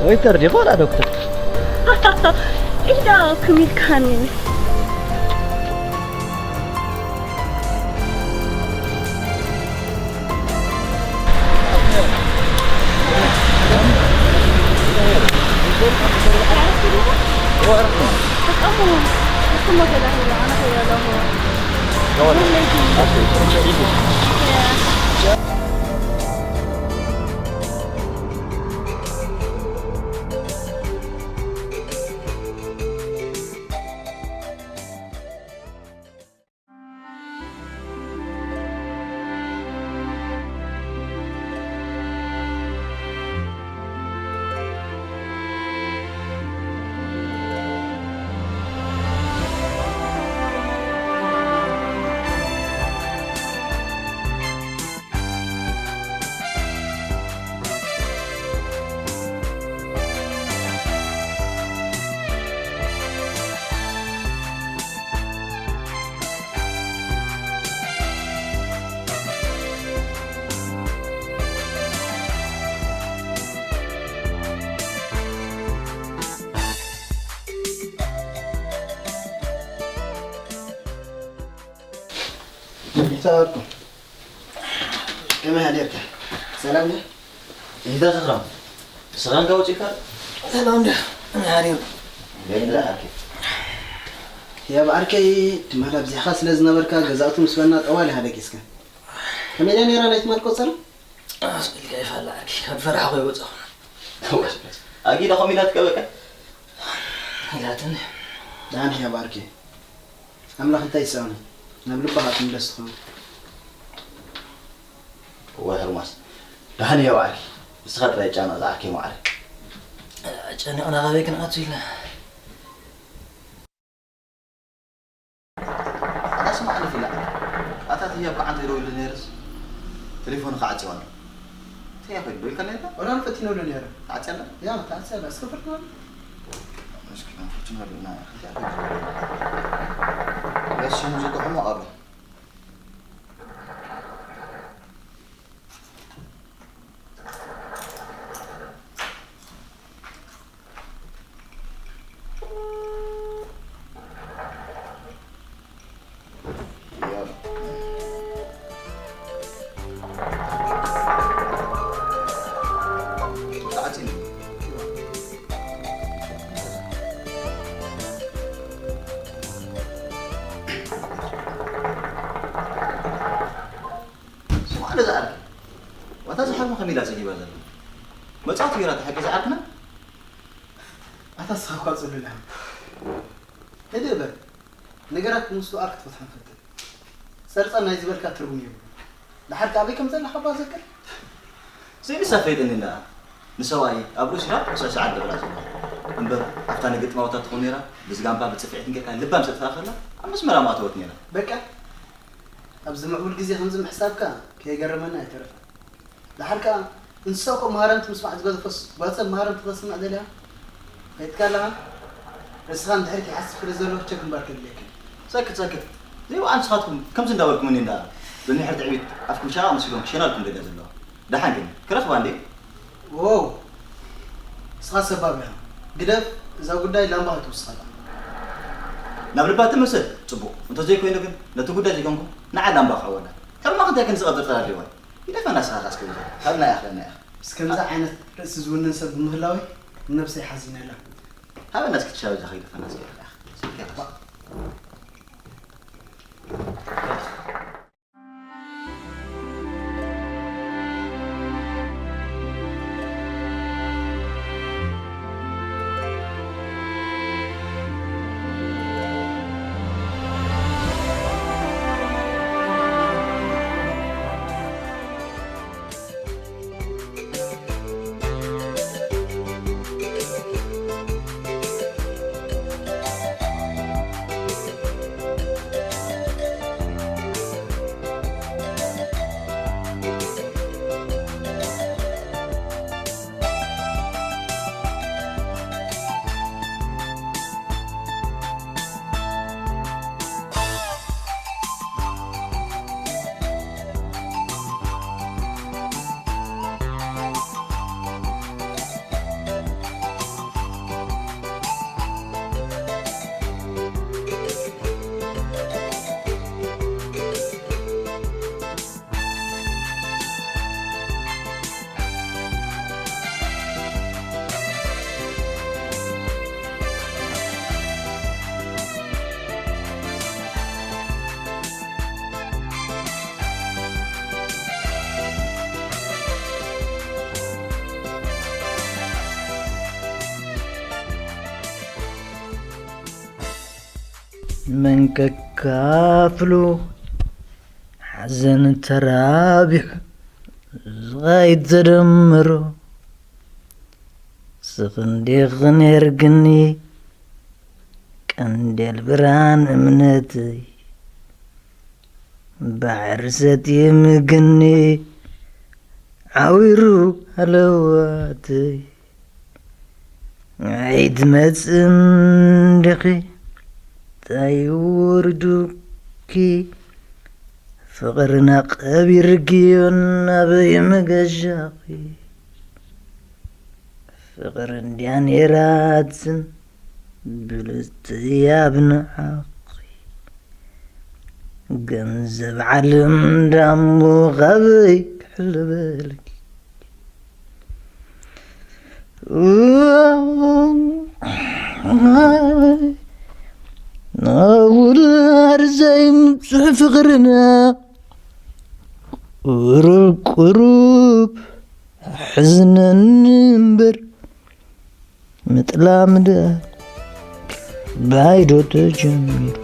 ወይተር ዲኻ ዋላ ዶክተር? ኢዳ ክም ኢልካኒ። ይታወቁ ከመይ ሃዲርካ? ሰላም ድዩ? ይታ ተኽራም፣ ስኻ እንካ ወፂእካ? ሰላም ድዩ? ከመይ ሃዲርኩ? ገለ ዓርኪ። ያብ ዓርከይ፣ ትማል ኣብዚሕኻ ስለ ዝነበርካ፣ ገዛእቱ ምስ በልና ጠዋል ኢኻ ደቂስካ። ከመይ ድያ ነይራ ናይ ትማል ቆጸራ? ኣስቂልካ ይፋላ ዓርኪ፣ ካብ ፈራሕኹ ኣይወጻኹን። ኣጊዳ ኸም ኢላ ትቀበቀ? ኢላትኒ። ደሓን ሕያብ ዓርከይ። ኣምላኽ እንታይ ይስኣኖ? ናብ ልብኻ ትምለስ ትኸውን። እወ ህርማስ፣ ደሓን ሕያብ ዓርከይ። ንስኻ ጥራይ ጨነቕ ዝዓርከይ ማዕረ። ጨኒቕና ካበይ ክንኣቱ ኢልና? ኣታ ስማዕ ንፊላ። ኣታ ትህያብ ከዓንተ ይደውል ነይርስ። ቴሌፎን ከዓጽዋ ኣሎ። እንታይ ኮይኑ ደው ኢልካ ነይርካ? ወላ ፈቲነሉ ነይረ። ተዓጽያ ኣላ? ያ፣ ተዓጽያ ኣላ። እስከ ፈርትነሉ። እስኪ ፈርትነሉ እና፣ እንታይ ኮይኑ ደው ኢልካ? ያስ ሽሙ ዝጥዕሞ ኣሎ። ስማዕ ነዛ ዓርኪ። ዋታ እዛ ሓርማ ከመይ ኢላ ጸጊባ ዘላ? መጻወቲ ገይራ ትሓቂ እዛ ዓርክና? ኣታ ንስኻ እኳ ጽሉል ኢኻ። ህድእ በል። ነገራት ብምስትውዓል ክትፈትሖም ፈትን። ጸርጸር ናይ ዝበልካ ትርጉም የብሉን። ደሓር ከ ኣበይ ከም ዘለኻ እባ ዘክር። ዘይንሳ ፈይጥኒ እንዳ። ንሰብኣይ ኣብ ርእሲና ቁሳሻ ዓዲ ብላ ዘላ። እምበር ኣብታ ንግጥማውታ ትኾን ነይራ፣ ብዝጋምባ ብጽፍዒት ንጌርካ ልባም ሰጥታ ከላ፣ ኣብ መስመራ ምኣተወት ነይራ። በቃ። ኣብዚ ምዕቡል ግዜ ከምዚ ምሕሳብካ ከየገረመና ኣይተረፈን። ደሓር ከኣ እንስሳ እኮ መሃረምቲ ምስማዕ ዝገዘፎስ ጓል ሰብ መሃረምቲ ከተስምዕ ደልያ? ፈይጥካ ኣለኻ? ርእስኻ ንድሕሪት ይሓስብ ስለ ዘሎ ቸክ እምበር ከድልየካ እዩ። ሰክት ሰክት። ዘይወዓ ንስኻትኩም ከምዚ እንዳበልኩምኒ እንዳ ብንድሕር ትዕቢት ኣፍኩም ሻቓቕ መሲልኩም ክሸናልኩም ደልያ ዘለዋ። ደሓን ግን ክረኽባ እንዴ? ዎው! ንስኻ ሰባብ ኢኻ። ግደፍ፣ እዛ ጉዳይ ላምባ ክትውስኸላ። ናብ ልባ ትምስል፣ ጽቡቕ። እንተዘይኮይኑ ግን፣ ነቲ ጉዳይ ዘይኮንኩም፣ ንዓ ላምባ ክዕወላ። ሕር እንታይ ከም ዝቐብር ጥራይ ኣለዎ። ይደፈና ስኻ ካስከ ይዞ። ሃብና ያኽለና ያኽ። ምስ ከምዚ ዓይነት ርእሲ ዝውንን ሰብ ብምህላወይ ንነብሰይ ሓዚነላ። ሃበና እስኪ ትሻበ ዛኸ ይደፈና እስኪ ያኽ። ስልኪ ያኽ። መን ከካፍሎ ሓዘን ተራቢሑ ዝኸይድ ተደምሮ ስኽንዲኽ ነርግኒ ቀንዴል ብርሃን እምነተይ ባሕሪ ሰትየ ምግኒ ዓዊሩ ሃለዋተይ ኣይትመጽእን ዲኺ እንታይ ወሪዱኪ ፍቕርና ቀቢርክዮ ናበይ መገሻኺ ፍቕሪ እንድያ ነይራትን ብልጽቲ ኣብ ንዓኺ ገንዘብ ዓለም ዳሞ ካበይ ክሕልበልኪ ናውዳር ዘይምጽእ ፍቕርና ቁሩብ ቁሩብ ሕዝነኒ እምበር ምጥላም ደ ባይዶ ተጀሚሩ።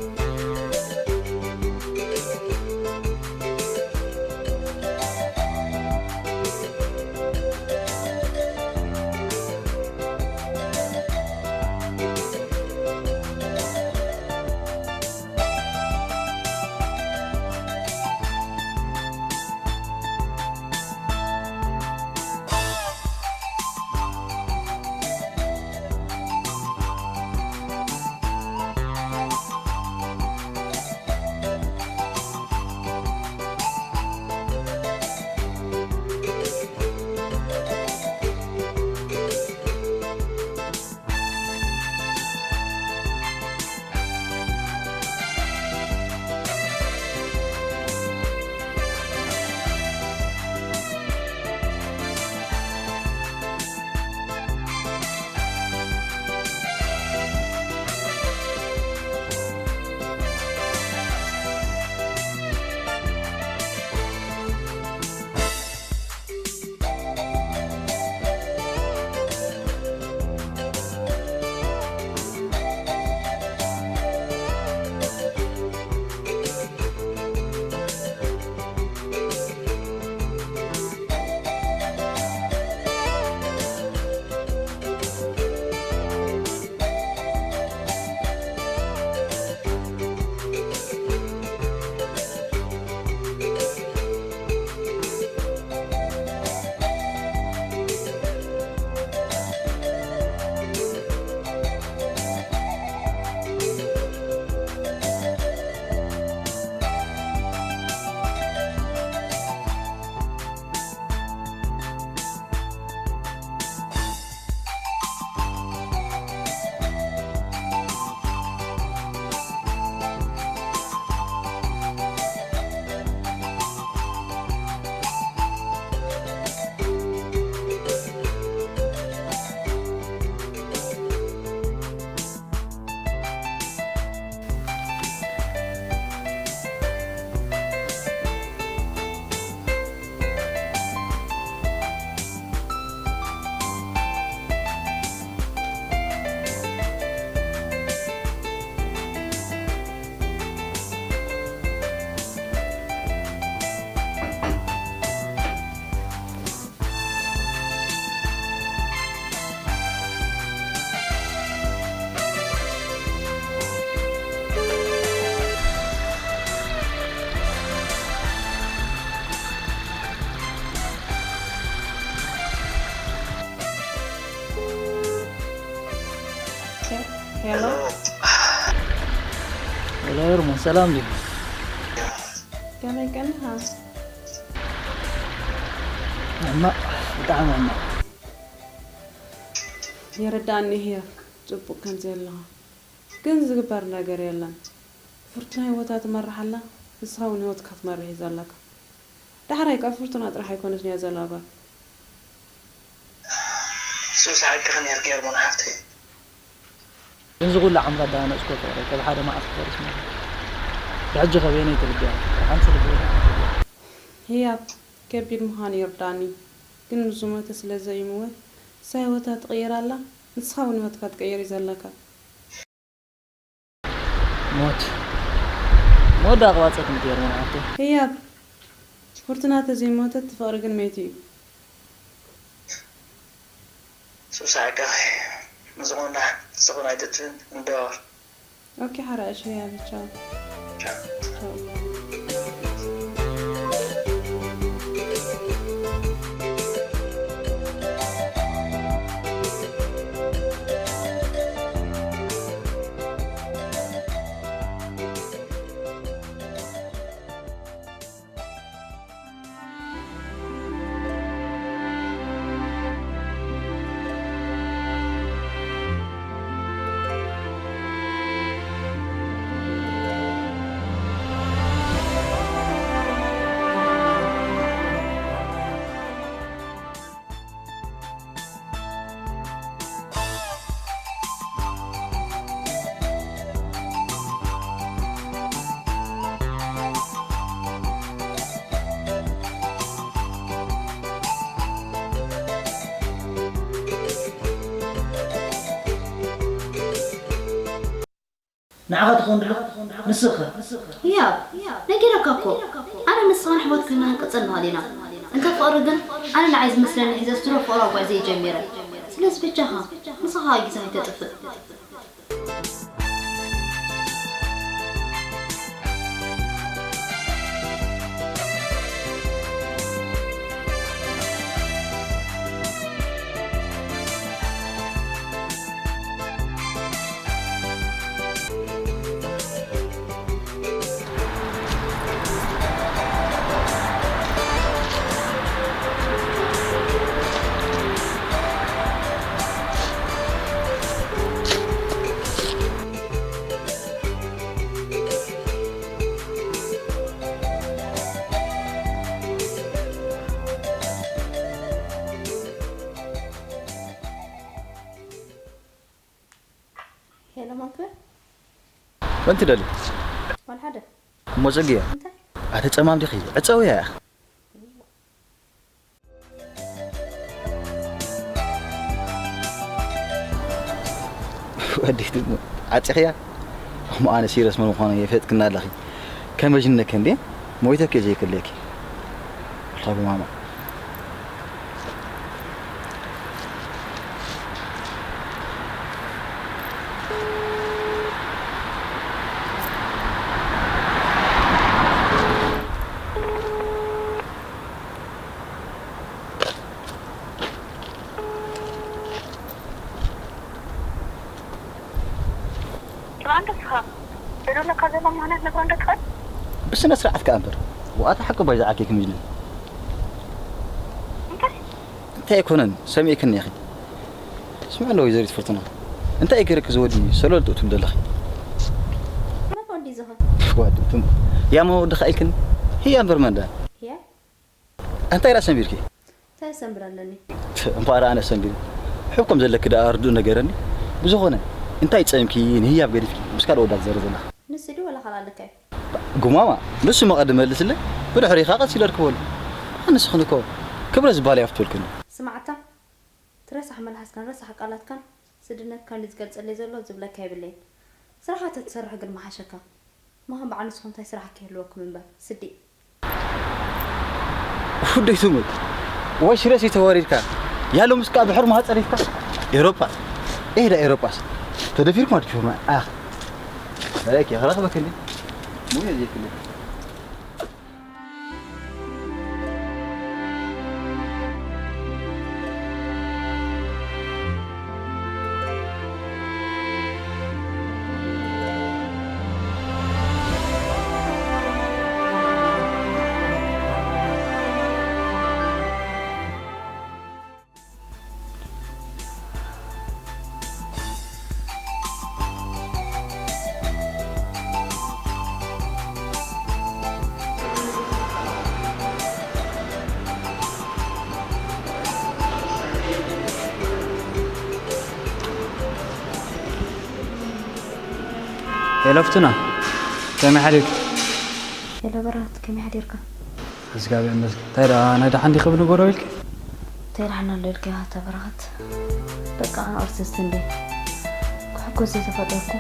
ሰላም ድዩ? ከመይ ቀኒኻ? ሕማቕ፣ ብጣዕሚ ሕማቕ። ይርዳእኒ ህያብ፣ ጽቡቕ ከም ዘለኻ። ግን ዝግበር ነገር የለን። ፍርቱና ህይወታ ትመርሕ ኣላ፣ ንስኻ እውን ህይወትካ ትመርሕ እዩ ዘለካ። ዳሕራይ ካብ ፍርቱና ጥራሕ ኣይኮነትን እያ ዘላባ። ሱስ ሓቅኺ ነይርኪ ሄርሞን ሓፍተይ። እዚ ኩሉ ዓመታት ዳሃነጽኮ ፍቕረይ ካብ ሓደ መዓልቲ ክፈርስ ማለት እዩ። ብሕጂ ከ በየነይ ትልብያ? ሓንቲ ልቢ የለን። ህያብ፣ ከቢድ ምዃኑ ይርዳእኒ፣ ግን ምስ ዝሞተ ስለ ዘይምወት፣ ንሳ ህይወታ ትቕይር ኣላ፣ ንስኻ እውን ህይወትካ ትቅይር እዩ ዘለካ። ሞት። ሞት ደኣ ክባጽሕ ትምት ሄርሞን ሓፍተይ። ህያብ፣ ፍርቱና ተዘይሞተት፣ እቲ ፍቕሪ ግን መይቱ እዩ። ሱስ ሓቅኺ። ምስ ዝኾንና ስኹን ኣይትጥፍን፣ ንደዋወል። ኦኬ፣ ሓራእሽ ህያብ፣ ቻው። ቻው። ቻው። ንዓኻ ትኸውን ድሎ ንስኻ። ህያብ፣ ነጊረካ እኮ። ኣነ ንስኻን ኣሕዋት ኮይና ክንቅጽል ንኽእል ኢና። እንተ ፍቕሪ ግን፣ ኣነ ንዓይ ዝመስለኒ ሒዘ ስድሮ ፍቕራዊ ጉዕዞ ጀሚረ። ስለዚ በጃኻ፣ ንስኻ ግዜ ኣይተጥፍእ። ሄሎ፣ ማን ክብል? መን ትደሊ? ዋላ ሓደ። እሞ ጽግያ፣ እንታይ? ኣተ ጸማም ዲኺ? ዕጸውያ ኢኺ። ወዲት ዓጺኽያ? እሞ ኣነ ሲረስ መን ምዃኑ የፈጥክና ኣለኺ። ከመይ ጅነከ እንዴ? ሞይተከ ዘይክለኪ። ወልታ ጉማማ። ጭቃ እንዶ እስኻ፣ ዘሎካ ዘሎ ምኽንያት ነግሮ እንዶ ትኽእል? ብስነ ስርዓት ከኣ እምበር፣ ዋታ ሓቂ ባይ ዝዓኬክ ምጅልን። እንታይ? እንታይ ኣይኮነን፣ ሰሚዕክኒ ኢኺ። ስምዒ ኣለዎ ወይዘሪት ፍርቱና። እንታይ እዩ ገይርኪ ዝወዲ ሰሎል ጥእቱ ዘለኺ? መን ወዲ ዝኸ? ወዲ ትም-፣ ያማ ወዲ ኸኢልክን? ህያ እምበር መን ደኣ? ህያ? እንታይ ደኣ ሰንቢርኪ? እንታይ ሰንብር ኣለኒ? እምበኣር ኣነ ሰንቢር። ሕብ ከም ዘለኪ ደኣ ርዱእ ነገረኒ። ብዝኾነ፣ እንታይ ጸምኪ ንህያብ ገዲፍኪ ምስ ካልእ ወዳት ዘረ ዘለኺ? ንሱ ድዩ ወላ ካልእ ኣለካ እዩ? ጉማማ፣ ንሱ መቐዲ መልስለይ፣ ብድሕሪኻ ቀስ ኢለ እርክበሉ። ኣንስ ኽንኮ፣ ክብረ ዝበሃል እያ ፍትወልክኒ። ስማዕታ፣ ትረሳሕ መልሓስካን ረሳሕ ቃላትካን ስድነትካን እዩ ዝገልጸለይ ዘሎ ዝብለካ የብለይን። ስራሓ ተትሰርሕ ግን ምሓሸካ። ምዃን በዓል ንስኹም እንታይ ስራሕ ከይህልወኩም እምበር፣ ስዲ። ውደይ ትሙት፣ ወይ ሽረሲ ተወሪድካ፣ ያሎ ምስካ ብሕር ማሃ ጸሪፍካ፣ ኤሮጳ፣ ኤዳ ኤሮጳስ፣ ተደፊርኩም ኣድኪፉማ፣ ኣኽ። በለኪ፣ ክረኽበክ እንዴ? ሙየ ዘይክልክ። ሄሎ ፍቱና፣ ከመይ ሓዲርኪ? ሄሎ በረኸት፣ ከመይ ሓዲርካ? እግዚኣብሔር ይመስገን። እንታይ ደኣ፣ ናይ ደሓን ዲኺ ብንጎሮ ኢልኪ? እንታይ ደሓን ኣሎ ኢልካ ኢኻ ኣታ በረኸት? በቃ ኣርቲስት እንዴ? ክሕጎስ ዘይተፈጠርኩ።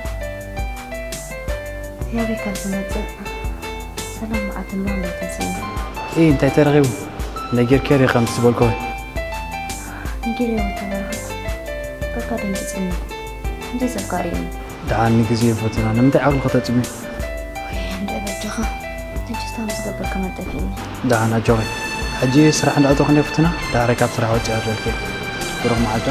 ህያበይ ካብ ዝመጽእ ሰላም መዓት እምባ እምባ ተስእኒ። እይ፣ እንታይ ተረኺቡ? ነጊርክዮ ዲኺ ከምቲ ዝበልክዎ? ነጊረዮ ኣታ በረኸት። በቃ ደንጊጽኒ። እንዴ ዘካርዩኒ። ደሓን ንግዜ ፈትና ንምንታይ ዓቕሊ ከተጽምዩ? ወይ እንደ በጃኻ ትጅስታ ምስ ገበርካ መጠፊኒ። ደሓን ኣጆኺ። ሕጂ ስራሕ እንዳእተኹ እንደ ፍትና ዳሕሪ ካብ ስራሕ ወጺኣ ደልኪ። ብሩኽ መዓልታ።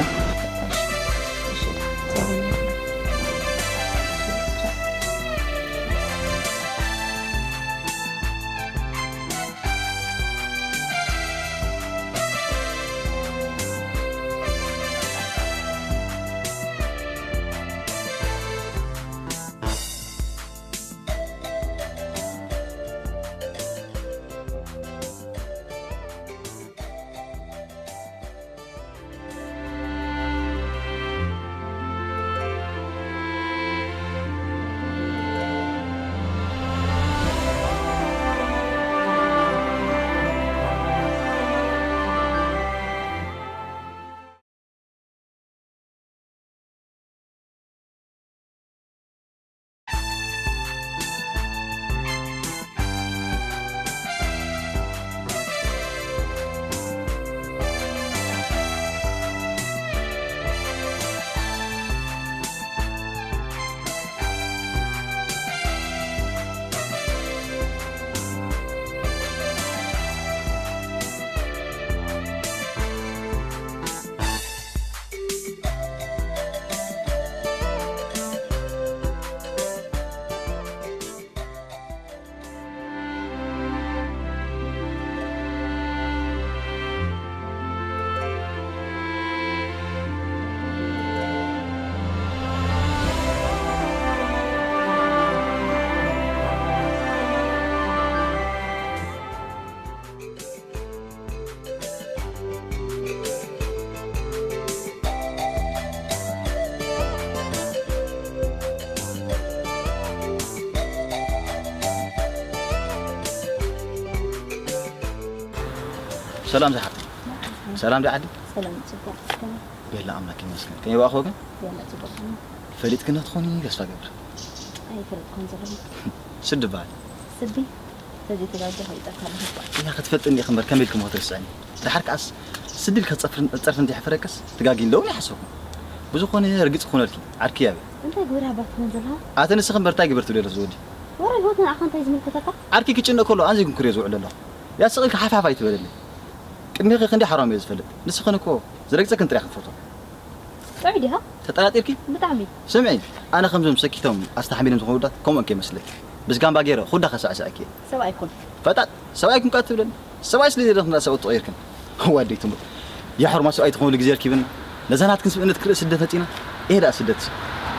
ሰላም ዝሓፍተይ። ሰላም ዶ ዓዲ? ሰላም፣ ጽቡቕ። ቤላ ኣምላክ ይመስገን። ከመይ በኣኹ ግን? ቤላ ጽቡቕ። ፈሊጥክና ትኾኒ ተስፋ ገብር። ኣይፈለጥኩን ዘለኹ። ስዲ በሃል። ስዲ? ተዘይተጋገ ከይጠካ ኣለኹ እኳ። ኢና ክትፈልጥኒ ኢኺ እምበር ከመይ ኢልክሞ ክትርስዕኒ? ደሓር ከኣስ ስዲ ኢልካ ክትጸፍርን-፣ ክትጸርፍን ዘይሕፈረክስ ትጋጊ ኣለዉ ይሓሰብኩ። ብዝኾነ ርግጽ ክኾነልኪ፣ ዓርኪ ያበ። እንታይ ግብረ ሃባ ትኾን ዘለኻ? ኣተ ንስኺ እምበር እንታይ ግበር ትብሊ ኣለኺ ዝወዲ? ወረ ህይወት ንዓኻ እንታይ ዝምልከተካ? ዓርኪ ክጭነቕ ከሎ ኣንዚ ክንክርዮ ዝውዕል ኣለኹ። ያስቕ ኢልካ ሓፍ ሓፍ ኣይትበለለይ። ቅድሚኺ ክንደይ ሓራም እየ ዝፈልጥ። ንስኽን እኮ ዝረግጸክን ጥራይ ክንፈትዎ። ጥዑይ ዲኻ? ተጠራጢርኪ? ብጣዕሚ። ስምዒ፣ ኣነ ከምዞም ሰኪቶም ኣስተሓሚሎም ዝኾኑ ውዳት ከምኦም ከይመስለኪ። ብዝጋምባ ገይረ ኩዳ ከሳዕስዐኪ እየ። ሰብኣይ ኩን። ፈጣጥ፣ ሰብኣይ ኩን ቃ ትብለኒ። ሰብኣይ ስለ ዘይደለኽን ዳ ሰብኣይ ትቕይርክን። ዋደይ ትሙት። የሕርማ ሰብኣይ ትኾንሉ ግዜ ኣርኪብን። ነዛ ናትክን ስብእነት ክርኢ ስደት መጺና። እሄ ደኣ ስደት።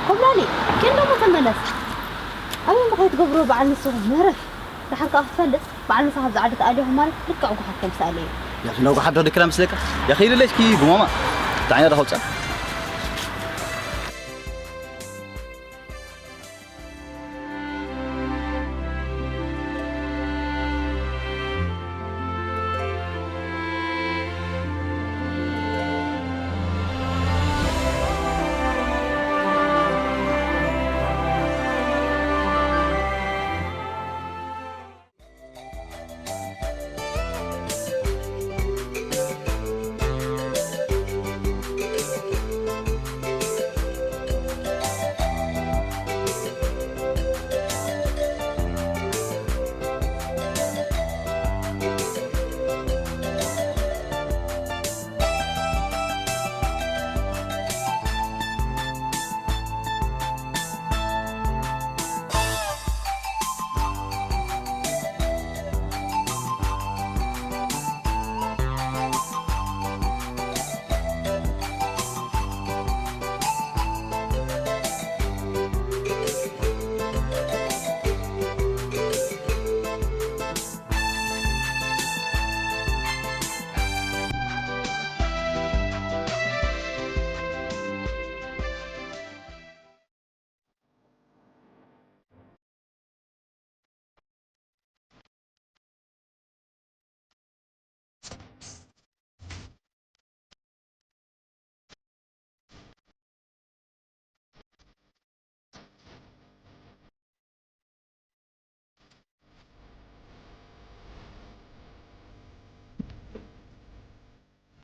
ኮብላሊ፣ ግን ደሞ ተመለስ። ኣበይ እሞ ከይትገብሮ በዓል ንስኹም መረፍ። ደሓር ከኣ ክትፈልጥ፣ በዓል ምሳኻ ኣብዚ ዓዲ ተኣልዮም ማለት ልክዕ ጓሓፍ ከም ዝተኣለየ እዩ። ያኺ፣ ናብ ጓሓፍ ዶ ድክላ ምስለካ? ያኺ፣ ኢሉ ለይስኪ ጉማማ። እቲ ዓይና ዶ ከውፅኣ?